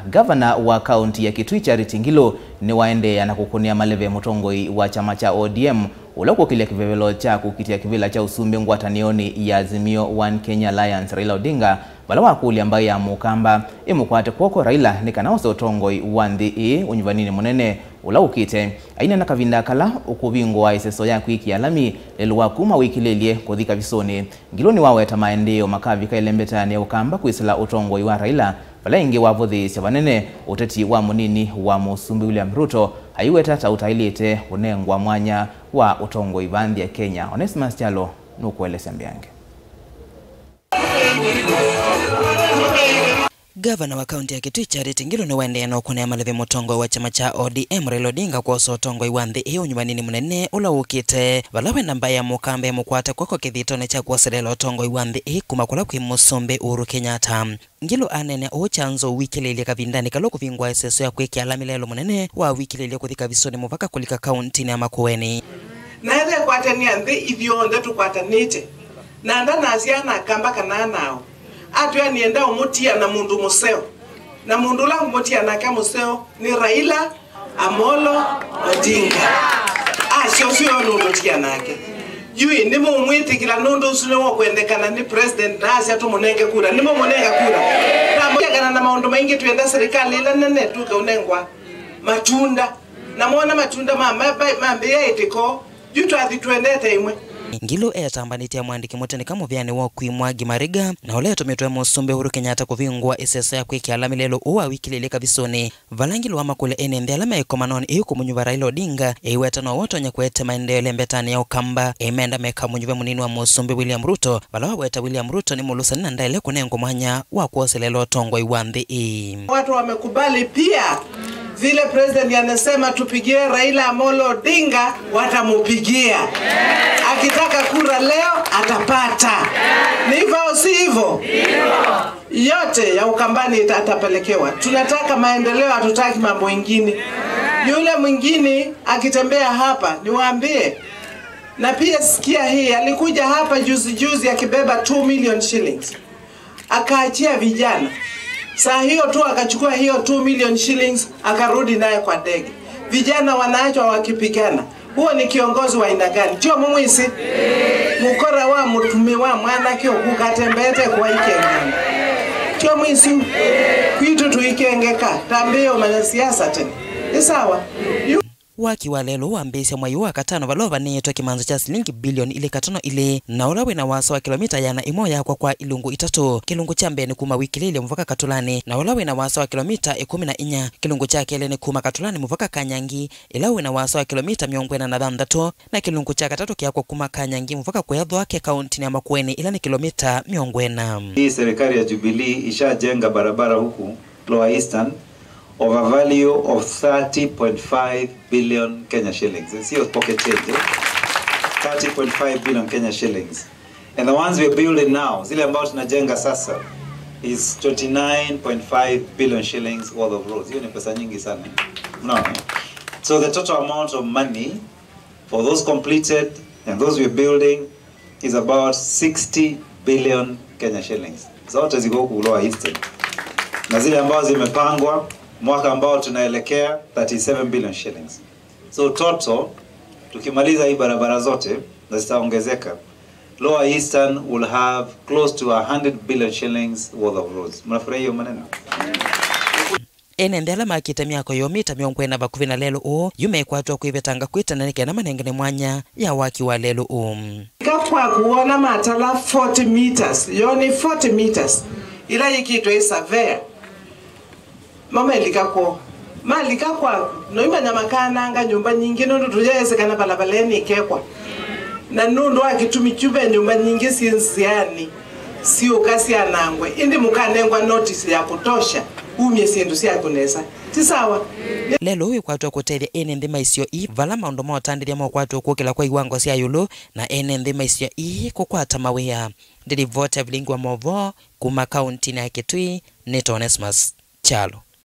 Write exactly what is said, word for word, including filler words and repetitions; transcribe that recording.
Ngavana wa kaunti ya Kitui Charity Ngilu nĩwaendeea na kũkũnĩa maleve mũtongoi wa kyama kya O D M ũla ũkũkĩlya kĩvevelo kya kũkitĩa kĩvĩla kya ũsumbĩ ngwatanĩonĩ ya Azimio One Kenya Alliance, Raila Odinga, vala wakũlya mbaĩ ya Mũkamba ĩmũkwate kw'oko Raila nĩ kana ose ũtongoi wa nthĩ ĩĩ ũnyuvaninĩ mũnene ũla ũkĩte. Aineena kavinda kala ũkũvingũa ĩseso ya kwĩkĩa lami lelũ wa kuma Wĩkĩlĩlye kũthi Kavisũnĩ, Ngilu nĩwaweta maendeeo makavika ĩlembetanĩ ya Ũkamba kwĩsĩla ũtongoi wa Raila, vala ĩngĩ wavũthĩĩsya vanene ũteti wa mũnini wa Mũsumbĩ William Ruto, aiweta ta ũtaĩlĩte ũnengwa mwanya wa ũtongoi va nthĩ ya Kenya. Onesmus Kyalo nũkũelesya mbeange. Ngavana wa kaunti ya Kitui Charity Ngilu nĩwaendeea na ũkũnĩa maleve mũtongoi wa kyama kya O D M Raila Odinga kwosa ũtongoi wa nthĩ ĩĩ ũnyuvaninĩ mũnene ũla ũkĩte, vala wenda mbaĩ ya Mũkamba ĩmũkwate kw'oko kĩthitoonĩ kya kwoselela ũtongoi wa nthĩ ĩĩ kuma kũla kwĩ Mũsumbĩ Uhuru Kenyatta. Ngilu aneenea ũũ kya nzou Wĩkĩlĩlye kavindanĩ kala ũkũvingũa ĩseso ya kwĩkĩa lami lelũ mũnene wa Wĩkĩlĩlye kũthi Kavisũnĩ mũvaka kũlika kauntinĩ ya Makueni. Na ethĩwa ĩkwatany'a nthĩ ithyonthe tũkwatanĩte, na ndanasyaa na Akamba kana anaao, atwĩa nĩenda ũmũtia na mũndũ mũseo, na mũndũ ũla ngũmũtia nake mũseo nĩ Raila Amolo Odinga. Asyo syo nũndũtia nake. Yu ĩ, nĩmũmwĩtĩkĩla nũndũ ũsu nĩwe ũkwendekana nĩ president, na asya tũmũnenge kura, nĩmũmũnenga kura? Ndamũkana na maũndũ maingĩ twĩenda serikali ĩla nene tũkaũnengwa matunda. Na mona matunda ma, ma, ma, mambĩĩa ĩtĩko, yu twathi twendete ĩmwe. Ngilu etambanĩtye amwandĩki mũtĩnĩka mũvĩanĩ wa ũkui Mwangi Mariga, na ũla etũmĩtwe Mũsumbĩ Uhuru Kenyatta kũvingũa ĩseso ya kwĩkĩa lami lelũ ũũ wa Wĩkĩlĩlye Kavisũnĩ, vala Ngilu wamakũlya ene nthĩ ala me ĩkomanonĩ ĩu kũmũnyuva Raila Odinga, eiweta no ũtonya kũete maendeeo ĩlembetanĩ ya Ũkamba, eimenda mekamũnyuve mũnini wa Mũsumbĩ William Ruto, vala waweta William Ruto nĩ mũlũsani na ndaĩle kũnengwa mwanya wa kwoselela ũtongoi wa nthĩ ĩĩ. Watu wamekubali pia. Vile president anasema tupigie Raila Amolo Odinga, watamupigia. Akitaka kura leo, atapata. Ni hivyo au si hivyo? Yote ya Ukambani ita-, atapelekewa. Tunataka maendeleo, hatutaki mambo ingine. Yule mwingine akitembea hapa, niwaambie. Na pia sikia hii, alikuja hapa juzi juzi akibeba two million shillings. Akaachia vijana. Saa hiyo tu akachukua hiyo two million shillings, akarudi naye kwa ndege. Vijana wanaachwa wakipigana. Huo ni kiongozi wa aina gani? Tio mũmwĩsĩ? Mũkora wa mũtumĩ wa mwanake ũkũkatembeete kwa ikengana. Tio mwĩsĩ? Kwitũ tũikengeka. Tambĩe ũmanya siasa tene. Nĩ sawa? Yu- Waki wa lelũ wambĩĩsya mwai wa katano vala ũvanĩĩtwe kĩmanzo kya silingi bilioni ilĩ katono ilĩ, na ũla wĩna wasa wa kĩlomita ĩana ĩmwe ũyaakwa kwa ilungu itatũ. Kĩlungu kya mbee nĩ kuma Wĩkĩlĩlye mũvaka Katũlanĩ, na ũla wĩna wasa wa kĩlomita ĩkũmi na inya. Kĩlungu kya kelĩ nĩ kuma Katũlanĩ mũvaka Kanyangi, ĩla wĩna wasa wa kĩlomita mĩongo ĩna na thanthatũ, na kĩlungu kya katatũ kĩakwa kuma Kanyangi mũvaka Kũyathwa ke kauntinĩ ya Makueni, ĩla nĩ kĩlomita mĩongo ĩna. Hii serikali ya Jubilee ishajenga barabara huku Lower Eastern of a value of thirty point five billion Kenya shillings. Eh, sio pocket change, eh? Thirty point five billion Kenya shillings. And the ones we're building now, zile ambao tunajenga sasa, is twenty-nine point five billion shillings worth of roads. Hiyo ni pesa nyingi sana, eh? Unaona, eh? So the total amount of money for those completed and those we're building is about sixty billion Kenya shillings. Zote ziko huku Lower Eastern. Na zile ambazo zimepangwa mwaka ambao tunaelekea, thirty-seven billion shillings. So total, tukimaliza hii barabara zote, na zitaongezeka, Lower Eastern will have close to a hundred billion shillings worth of roads. Mnafurahia hiyo maneno? Ene nthĩ ala makĩte myako yoo mita mĩongo ĩna vakuvĩ na lelũ ũũ, yu mekwatwa kwĩvetanga kwĩtana nĩ kenda manengane mwanya ya waki wa lelũ ũũ. Lika kwaku wona matala forty meters, yoo nĩ forty meters, ila yĩkĩtwe ĩ surveyor. Mamelika kwoo. Malika kwaku, noimanya makananga nyũmba nyingĩ nũndũ tũyaesĩ kana valavala ĩnĩ ĩkekwa. Na nũndũ wa kĩtumi kyu ve nyũmba nyingĩ syĩ nzĩanĩ. Siũka syanangwe, ĩndĩ mũkanengwa notisi ya kũtosha umye syĩndũ syaku nesa. Ti sawa? Lelũ wĩkwatw'a kũtethya ene nthĩ ma isio ii vala maũndũ ma ũtandĩthya ma ũkwati ũkũkĩla kwa iwango sya ĩũlũ na ene nthĩ ma isio ii kũkwata mawĩa. Ndĩlivoti ya vilingi wa maũvoo kuma kauntinĩ ya Kitui, nĩ Onesmus Kyalo.